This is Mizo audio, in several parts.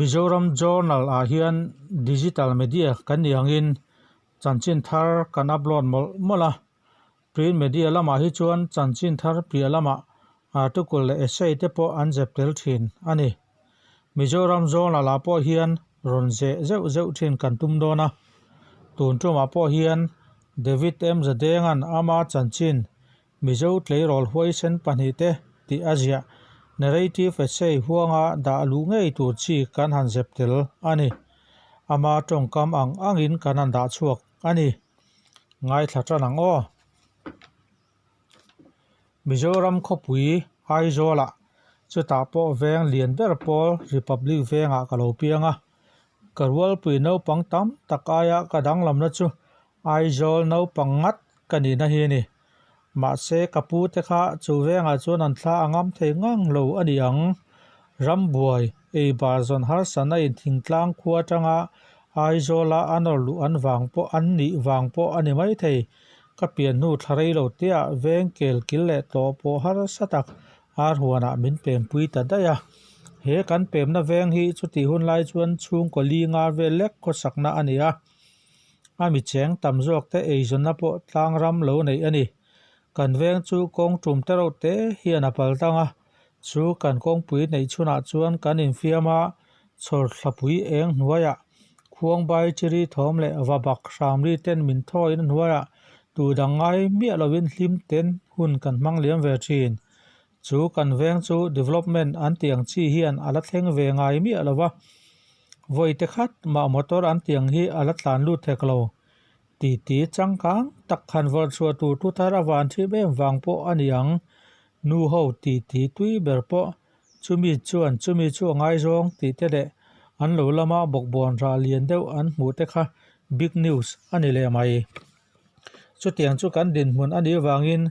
Mizoram Journal ah hian digital media kan nih angin chanchin thar kan upload mawlh mawlh a, print media lamah hi chuan chanchin thar piah lamah article leh essay te pawh an zep tel thin a ni. Mizoram Journal ah pawh hian rawn zeh zeuh zeuh thin kan tum dawn a, tun tumah pawh hian David M Zadenga'n ama chanchin Mizo tleirawl huaisen pahnihte tih a ziah narrative essay huanga dah luh ngei tur chi kan han zep tel a ni. Ama tawngkam ang angin kan han dah chhuak a ni. Ngaithla tan ang aw. Mizoram khawpui Aizawlah chutah pawh veng lian ber pawl Republic vengah ka lo piang a. Ka rualpui naupang tam tak aia ka danglamna chu Aizawl naupang ngat ka nihna hi a ni. Mahse ka pu te kha chu vengah chuan an thla a ngam thei ngang lo a ni ang. Rambuai, ei bar zawn harsana in thingtlang khua atanga Aizawla a nawr luh an vang pawh an nih vang pawh a ni maithei. Ka pian hnu thla rei lo teah veng kel kil leh tawh pawh harsa tak Arhuanah min pempui ta daih a. He kan pemna veng hi chutih hun lai chuan chhungkaw li nga vel lek khawsakna a ni a. A mi cheng tam zawk te eizawnna pawh tlang ram lo neih a ni. Kan veng chu kawng tum te reuh te hian a pal tang a, chu kan kawngpui neih chhunah chuan kan infiam a, chhawr thlapui eng hnuaiah khuangbai chiri thawm leh va bak hram ri ten min thawiin a hnuaiah tu dang ngai miah lovin hlim ten hun kan hmang liam ve thin. Chu kan veng chu development an tih ang chi hian a la thleng ve ngai miah lo va, vawi te khat mah motor an tih ang hi a la tlan lut thek lo. Titi changkang tak han vawrh chhuah tur thu thar a van thip em vang pawh a ni ang. Nu ho titi tui ber pawh chumi chuan chumi chu a ngaizawng tih te leh an lo lama bawkbawn rah lian deuh an hmuh te kha big news a ni leh mai. Chutiang chu kan dinhmun a nih avangin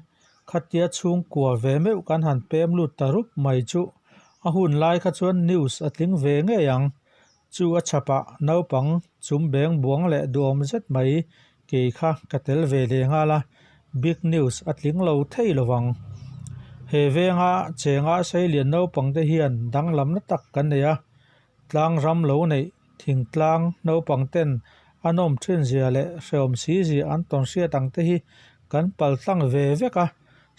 khatia chhungkua ve meuh kan han pem lut ta rup mai chu a hun lai kha chuan news a tling ve ngei ang. Chu a chhapah naupang chum beng buang leh duhawm zet mai kei kha ka tel ve leh nghal a, big news a tling lo thei lo vang. He venga chenga seilian naupang te hian danglamna tak kan nei a, tlang ram lo neih thingtlang naupang ten a nawm thin zia leh hrehawm si zia an tawn hriat ang te hi kan pal tlang ve vek a,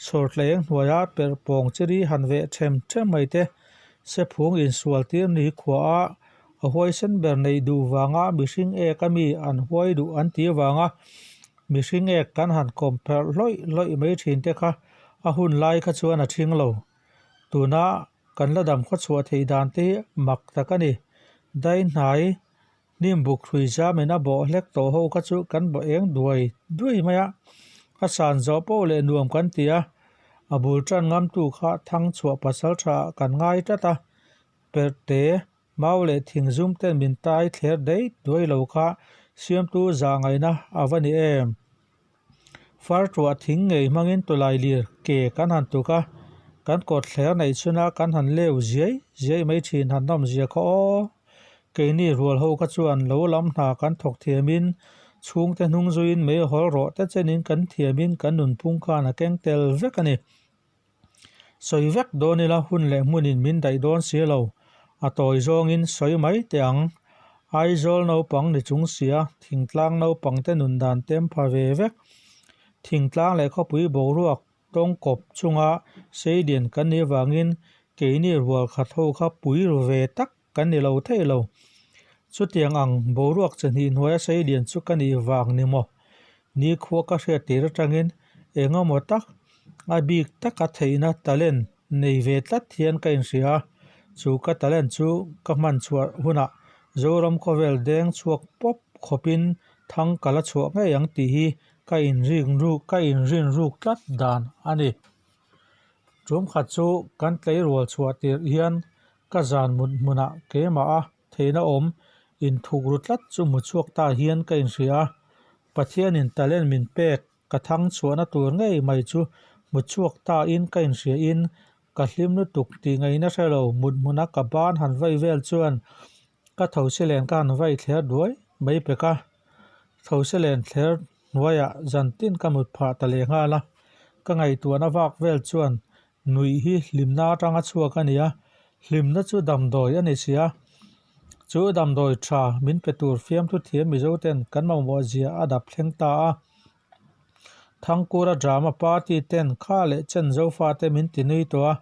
chhawrtleng hnuaia perh pawng chiri han veh them them mai te Sephung insual tir ni khua a, a huaisen ber neih duh vanga mihring ek a mi an huai duh an ti avanga mihring ek kan han kawm pherh hlawih hlawih mai thin te kha a hun lai kha chuan a thing lo. Tuna kan la dam khawchhuah theih dan te hi mak tak a ni. Dai hnai hnim buk hrui zamin a bawh hlek tawh ho kha chu kan bawh eng duai duai mai a, a san zawh pawh leh nuam kan ti a, a bul tan ngamtu kha thang chhuah pasal tha ah kan ngai tlat a, perhte, mau leh thing zum ten min tai thler daih duai lo kha siamtu zah ngaihna a va ni em? Far tuah thing ngei hmangin tawlai lir ke kan han tuk a, kan kawt thler neih chhuna kan han leu ziai ziai mai thin han nawm zia kha aw. Keini rual ho kha chuan lo lam hna kan thawk thiamin chhungte hnung zuiin mei hawl rawh te chenin kan thiamin kan nunphung khan a keng tel vek a ni. Sawi vek dawn ila hun leh hmunin min daih dawn si lo, a tawi zawngin sawi mai teh ang. Aizawl naupang ni chung sia thingtlang naupangte nun dan tem pha ve vek. Thingtlang leh khawpui boruak tawngkawp chunga seilian kan nih avangin keini rual khat ho kha pui ru ve tak kan ni lo thei lo. Chutiang ang boruak chi hnih hnuaia seilian chu ka nih vang ni maw? Nikhua ka hriat tir atangin eng emaw tak a bik taka theihna talent nei ve tlat hian ka inhria a, chu ka talent chu ka hman chhuah hunah Zoram khawvel deng chhuak pawp khawpin thang ka la chhuah ngei ang tih hi ka inrinruk ka inrinruk tlat dan a ni. Tum khat chu kan tleirawl chhuah tirh hian ka zan mut hmunah keimah a theihna awm inthuk ru tlat chu hmu chhuak ta hian ka inhria a, Pathianin talent min pek Ka thang chhuahna tur ngei mai chu hmu chhuak ta in ka inhria in Ka hlim lutuk tih ngaihna hre lo, mut hmuna ka ban han vai vel chuan ka thosilen ka han vai thler duai mai pek a. Thosilen thler hnuaiah zantin ka mut phah ta leh nghal a. Ka ngaihtuahna vak vel chuan nuih hi hlimna atanga chhuak a ni a, hlimna chu damdawi a ni si a. Chu damdawi tha min pe tur fiamthu thiam Mizo ten kan mamawh zia a dap thleng ta a. Thangkura drama party ten kha leh chen Zofate min ti nui tawh a,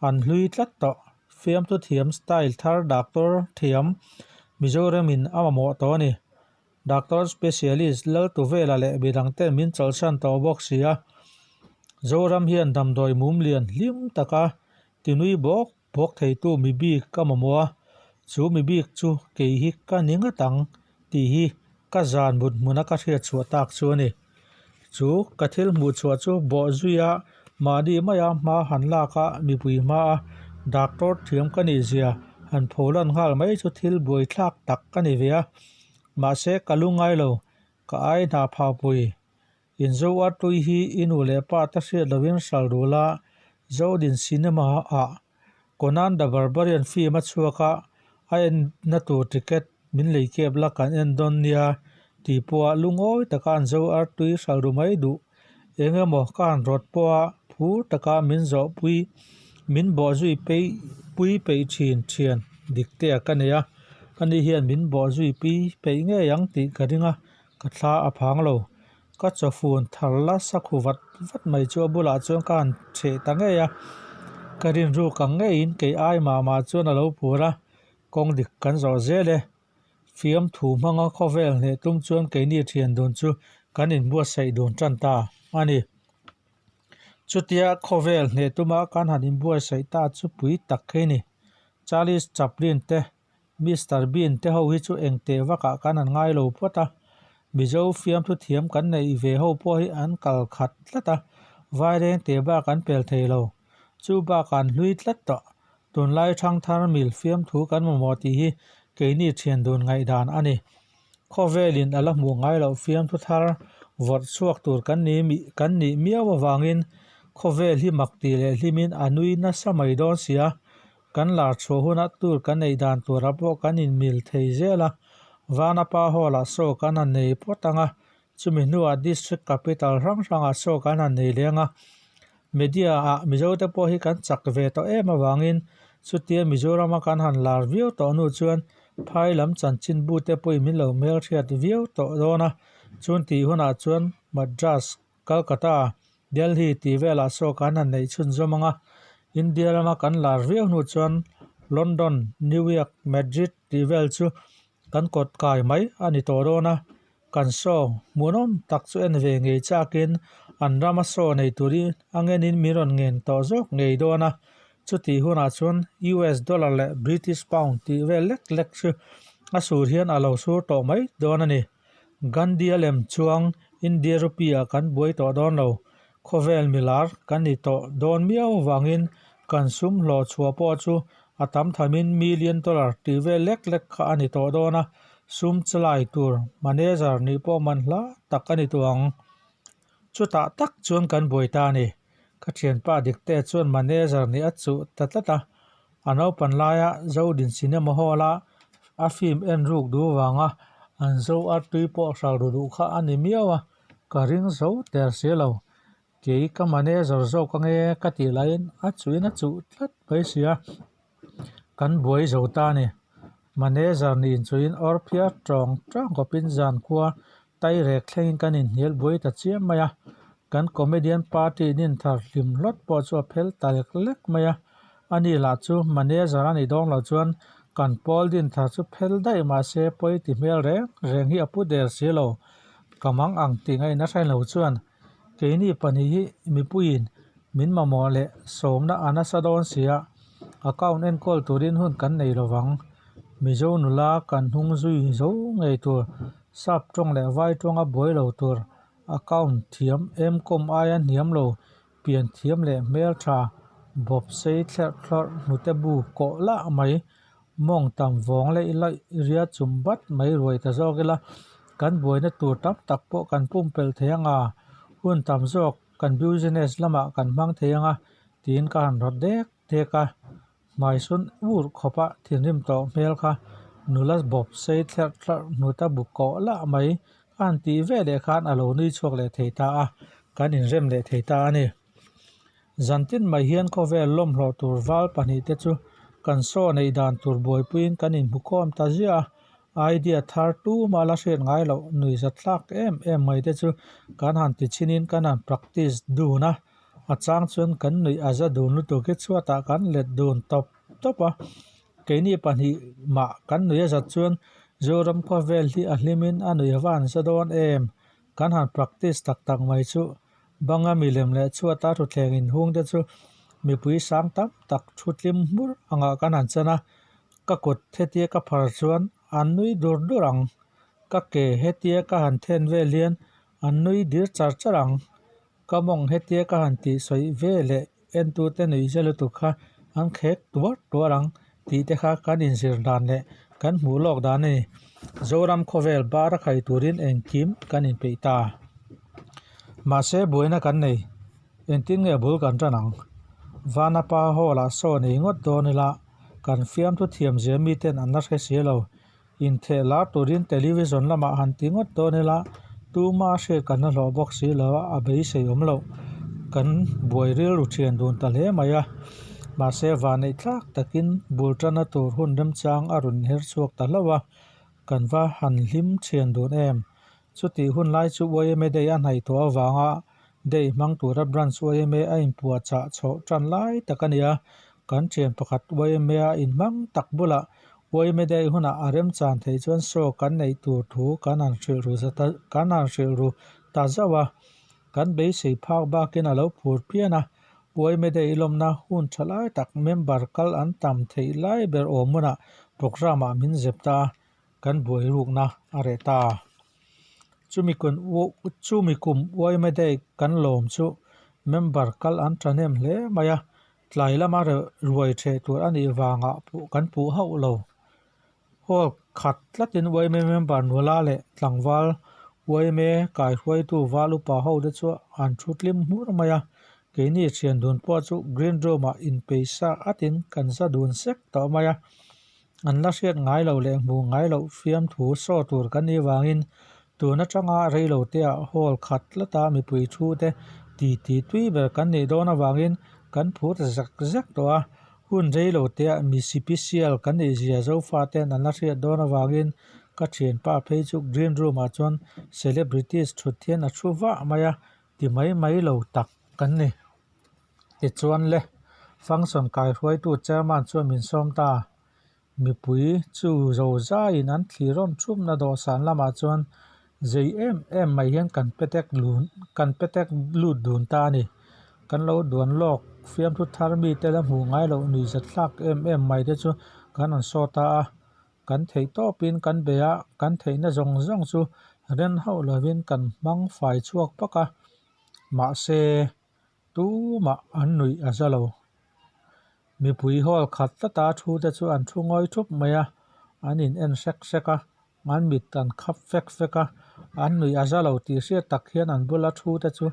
an hlui tlat tawh. Fiamthu thiam style thar doctor thiam Mizoramin a mamawh tawh a ni. Doctor specialist Laltuvela leh midang ten min chawlhsan tawh bawk si a. Zoram hian damdawi mum lian hlim taka ti nui bawk bawk theitu mi bik ka mamawh a, chu mi bik chu kei hi ka ni ngat ang tih hi ka zan mut hmuna ka hriat chhuah tak chu a ni. Chu ka thil hmuh chhuah chu bawh zuia mahni maia hma han lak a, mipui hma a doctor thiam ka nih zia han pholan nghal mai chu thil buaithlak tak ka ni ve a, mahse ka lungngai lo, ka ai hna phahpui. Inzo a tui hi i nu leh pa te hriat lovin hral dul a, Zodin Cinema ah Conan the Barbarian film a chhuak a, a enna tur ticket min lei kep la kan en dawn nia tih pawha lungawi taka an zo artui hral ru mai duh. Eng emaw ka han rawt pawha phur taka min zawh pui min bawh zui pei pui peih thin thian dik te a ka nei a, ani hian min bawh zui pi peih ngei ang tih ka ring a, Ka thla a phang lo. Ka chawfun thar la sakhu vat vat mai chu a bulah chuan ka han chheh ta ngei a. Ka rinruk ang ngeiin kei ai mah mah chuan a lo phur a, kawng dik kan zawh zel e. Fiamthu hmanga khawvel hneh tum chuan keini thian dun chu kan inbuatsaih dun tan ta a ni. Chutia khawvel hneh tuma kan han inbuatsaih ta chu pui tak hi a ni. Charles Chaplin te Mister Bean te ho hi chu eng teh vakah kan han ngai lo phawt a, Mizo fiamthu thiam kan neih ve ho pawh hi an kal khat tlat a, vaireng teh bak an pel thei lo. Chu bakah an hlui tlat tawh. Tunlai thangthar mil fiamthu kan mamawh tih hi keini thian dun ngaihdan a ni. Khawvelin a la hmuh ngai loh fiamthu thar vawrh chhuak tur kan ni kan nih miau avangin khawvel hi mak tih leh hlimin a nui nasa mai dawn sia. Kan lar chhuah huna tur kan neih dan turah pawh kan inmil thei zel a, Vanapa Hall-ah show kan han nei phawt ang a, chumi hnuah District Capital hrang hrangah show kan han nei leng a. Media-ah Mizote pawh hi kan chak ve tawh em avangin chutia Mizorama kan han lar viau tawh hnu chuan phai lam chanchinbute pawhin min lo hmelhriat viau tawh dawn a, chun tih hunah chuan Madras, Calcutta, Delhi tih velah saw kan han neih chhunzawm ang a, India lama kan lar viau hnu chuan London, New York, Madrid tih vel chu kan kawt kai mai a ni tawh dawn a, kan saw hmuhnawm tak chu en ve ngei chakin an rama saw nei turin a ngenin min rawn ngen tawh zawk ngei dawn a, chutih hunah chuan US dollar leh British pound tih vel lek lek chu a sur hian a lo sur tawh mai dawn a ni. Gandhi a lem chuang India rupee ah kan buai tawh dawn lo. Khawvel milar kan ni tawh dawn miau vangin kan sum hlawh chhuah pawh chu a tam thamin million dollar tih vel lek lek kha a ni tawh dawn a, sum chalai tur manager nih pawh man hla tak a ni tawh ang. Chutah tak chuan kan buai ta a ni. Ka thianpa Dikte chuan manager nih a chuh ta tlat a, A naupan laia Zodin Cinema Hall-a a film en ruk duh vanga an zo artui pawh hral ru duh kha a ni miau a, ka ring zo der si lo. Kei ka manager zawk ange ka tih laiin a chuhin a chuh tlat mai si a, kan buai zo ta a ni. Manager nih chuhin awr phiar tawng tawng khawpin zan khua Tairek thlengin kan inhnial buai ta chiam mai a, kan comedian party nin thar hlim hlawt pawh chu a phel ta lek lek mai a, ani lah chu manager a nih dawn loh chuan kan pawl din thar chu phel daih mahse pawi ti hmel reng reng hi a pu der si lo, ka mang ang tih ngaihna hrain lo chuan keini pahnih hi mipuiin min mamawh leh sawmna a nasa dawn si a, account enkawl turin hun kan nei lovang, Mizo nula kan hnung zui zo ngei tur. Sap tawng leh vai tawnga buai lo tur account thiam emcom aia hniam lo pian thiam leh hmeltha bawp sei thlerh thlawrh hnute bu kawh lah mai mawng tam vawng leh laih ria chum bat mai ruai ta zawk ila kan buaina tur tam tak pawh kan pumpelh thei ang a hun tam zawk kan business lamah kan hmang thei ang a tiin ka han rawt dek. tek a, hmai sun ur khawpa thinrim tawh hmel kha nula bawp sei thlerh thlarh hnuta bu kawh lah mai ka han tih ve leh khan a lo nui chhuak leh thei ta a, kan inrem leh thei ta a ni. Zantin mai hian khawvel lawmhlawh tur val pahnihte chu kan saw neih dan tur buaipuiin kan inhmukhawm ta ziah a, idea thar tuma la hriat ngai loh nuihza thlak em em mai te chu kan han ti chhinin kan han practice dun a, a chang chuan kan nuih a za dun lutuk hi chhuatah kan let dun tawp tawp a, keini pahnih mah kan nuih a zat chuan Zoram khawvel hi a hlimin a nuih a va han za dawn em, kan han practice tak tak mai chu Banga milem leh chhuata thutthleng inhung te chu mipui sang tam tak thu tlim hmur angah kan han chan a, ka kut hetia ka phar chuan an nui dur dur ang, ka ke hetia ka han then vel hian an nui dir char char ang, ka mawng hetia ka han tih sawi ve leh entute nuih zia lutuk kha an khek tuar tuar ang tih te kha kan inzir dan leh kan hmuh lawk dan a ni. Zoram khawvel bar a khai turin engkim kan inpeih ta. Mahse buaina kan nei. Engtin nge bul kan tan ang? Vanapa hall ah saw nei ngawt dawn ila kan fiamthu thiamzia miten an la hre si lo. Intheh lar turin television lamah han ti ngawt dawn ila tuma hriat kan la hlawh bawk si lo a, a beisei awm loh. Kan buai rilru thian dun ta hle mai a. Mahse vanneih thlak takin bul tana tur hun remchang a rawn her chhuak ta hlauh a, kan va han hlim thian dun em. Chutih hun lai chu YMA Day a hnaih tawh avanga Day hmang tura Branch YMA a inpuahchah chhoh tan lai tak a ni a, kan thian pakhat YMA a inhmang tak bulah YMA Day hunah a remchan theih chuan show kan neih tur thu kan han hrilh ru kan han hrilh ru ta zauh a, kan beisei phak bakin a lo phur phian a, YMA Day lawmna hun tha lai tak member kal an tam theih lai ber awm hunah programme ah min zep ta a. Kan buai rukna a reh ta. Chumi kun chumi kum yma day kan lawm chu member kal an thahnem hle mai a, tlai lama ruai theh tur a nih vangah pawh kan puh hauh lo. Hall khat tlatin yma member nula leh tlangval yma kaihruaitu val upa ho te chu an thu tlim hmur mai a, keini thian dun pawh chu green room ah inpeisa atin kan za dun sek tawh mai a. An la hriat ngai loh leh hmuh ngai loh fiamthu saw tur kan nih vangin tun atanga reiloteah hall khat tlata mipui thu te ti ti tui ber kan nih dawn avangin kan phur zek zek tawh a. Hun reiloteah mi sipisial kan nih zia Zofaten an la hriat dawn avangin ka thianpa phei chu green room ah chuan celebrities thut hian a thu vah mai a, ti mai mai lo tak kan ni. Tichuan le, function kaihruaitu chairman chuan min sawm ta. Mipui chu zo zaiin an thlir rawn thupna dawhsan lamah chuan zei em em mai hian kan petek lun kan petek lut dun ta a ni. Kan lo duan lawk fiamthu thar mite la hmuh ngai loh nuihzat thlak em em mai te chu kan rawn saw ta a. Kan theih tawpin kan bei a, kan theihna zawng zawng chu ren hauh lovin kan hmang fai chhuak pak a. Mahse. Tumah an nuih a za lo. Mipui hall khat tlata thu te chu an thu ngawi thup mai a, an in en hrek hrek a, an mit an khap fek fek a, an nuih a za lo tih hriat tak hian an bula thu te chu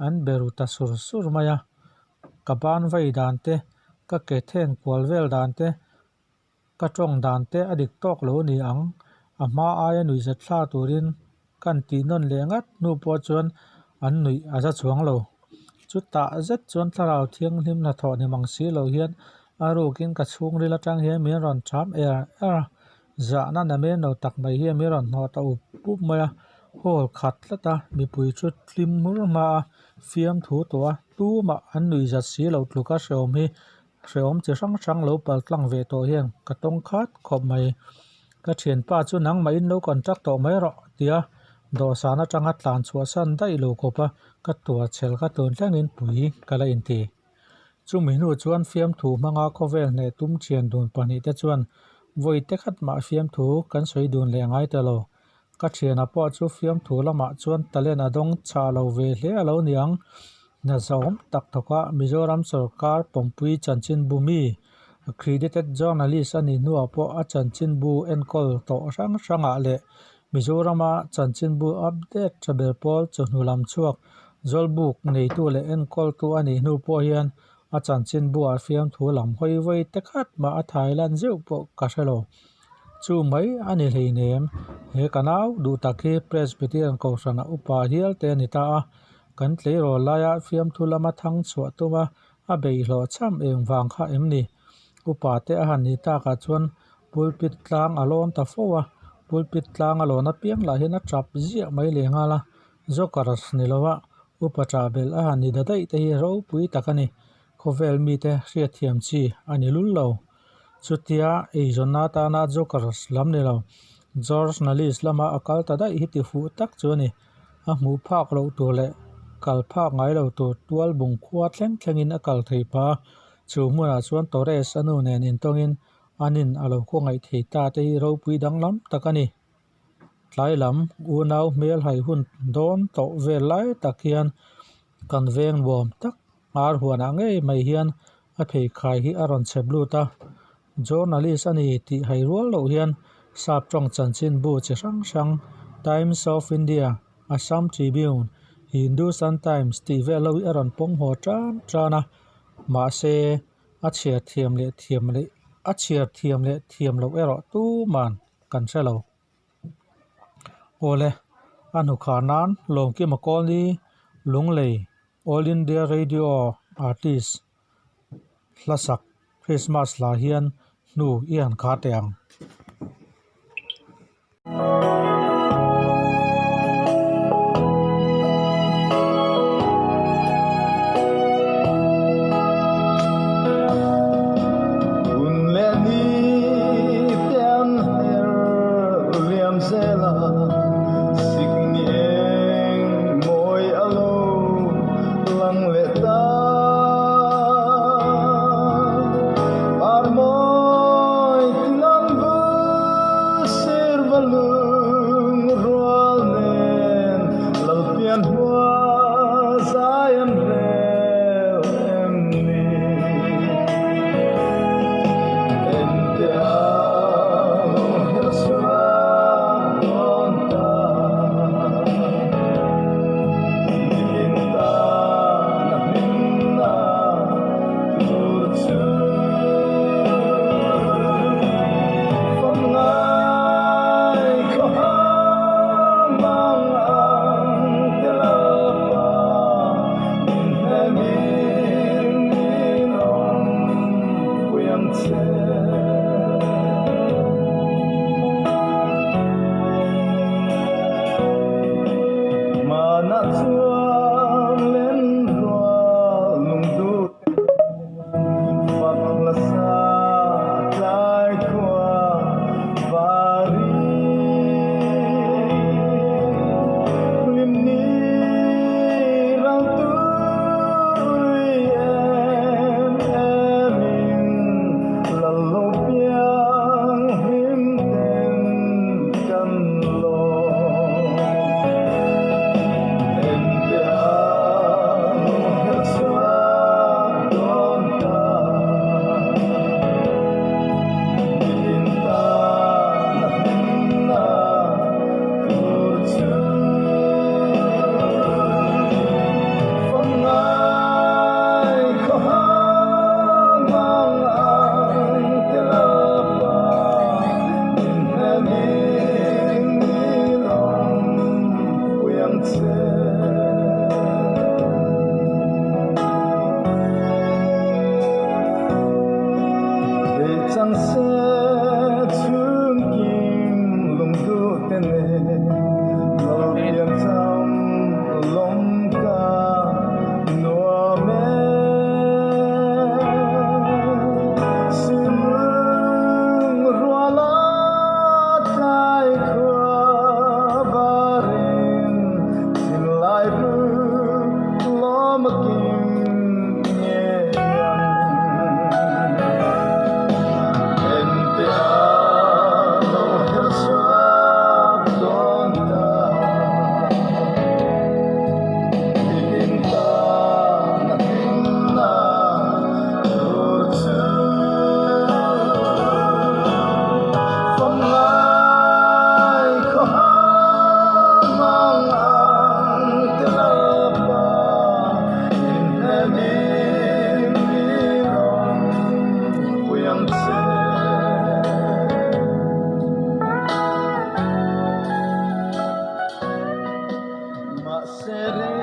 an be ru ta sur sur mai a. Ka ban vai dan te, ka ke then kual vel dan te, Ka tawng dan te a dik tawk lo ni ang, a hma aia nuihzat thla turin kan tih nawn leh ngat hnu pawh chuan an nuih a za chuang lo. Chutah zet chuan thlarau thianghlim hnathawh ni mang si lo hian a rukin ka chhungril atang hian min rawn ṭham er er a, zahna na men lo tak mai hian min rawn hnawh ta up up mai a, hall khat tlat a, mipui chu tlim hmur hma a, fiamthu tawh a, tumah an nuihzat si lo tluka hrehawm hi Hrehawm chi hrang hrang lo pal tlang ve tawh hian ka tawng khat khawp mai. Ka thianpa chu nangmah in lo contract tawh mai rawh tia dawhsan atanga tlan chhuah san daih lo khawp a, ka tuar chhel kha tun thlengin pui ka la inti. Chumi hnu chuan fiamthu hmanga khawvel hneh tum thian dun pahnih te chuan vawi te khat mah fiamthu kan sawi dun leh ngai ta lo. Ka thiana pawh chu fiamthu lamah chuan talent a dawng chhah lo ve hle a lo niang. Hna zahawm tak thawka Mizoram sawrkar pawmpui chanchinbu mi, accredited journalist a nih hnuah pawh a chanchinbu enkawl tawh hrang hrangah leh Mizorama chanchinbu update tha ber pawl chawhnu lam chhuak Zawlbuk neitu leh enkawltu a nih hnu pawh hian A chanchinbu ah fiamthu lam hawi vawi te khat mah a thai lan zeuh pawh ka hre lo. Chu mai a ni hleinem. He ka nau duh tak hi Presbyterian Kohhranah upa hial te a ni ta a. Kan tleirawl laia fiamthu lama thang chhuah tuma a beihhlawh cham eng vang kha em ni? Upa te a han nih takah chuan pulpit tlang a lawn ta fo a, pulpit tlang a lawn apiang lah hian a tap ziah mai leh nghal a, Jokers ni lova upa tah belh a han ni da daih te hi ropui tak a ni. Khawvel mite hriatthiam chi a ni lul lo. Chutia eizawnna atana Jokers lam ni lo, Journalist lama a kal ta daih hi ti fuh tak chu a ni. A hmuh phak loh tur leh kal phak ngai lo tur tual bung khua thleng thlengin a kal thei phah a. Chu hmunah chuan Torres a nu nen intawngin an in a lo khawngaih thei ta te hi ropui danglam tak a ni. Tlai lam unau hmel hai hun dawn tawh vel lai tak hian kan veng nuam tak ar huanah ngei mai hian a pheikhai hi a rawn chep lut a. Journalist a ni tih hai rual loh hian sap tawng chanchinbu chi hrang hrang Times of India, Assam Tribune, Hindustan Times tih vel ho hi a rawn pawm haw tan tan a. Mahse, a chhiar thiam leh thiam leh a chhiar thiam leh thiam loh erawh tuman kan hre lo. Awle, a hnukhar nan Lawmkima Kawlni Lunglei All India Radio Artist hlasak Christmas hla hian hnu i han khar teh ang. Hun leh ni te an her liam zel a, sikni eng mawi a lo lang leh ta. Par mawi tin an vul sir va lu. Mahse.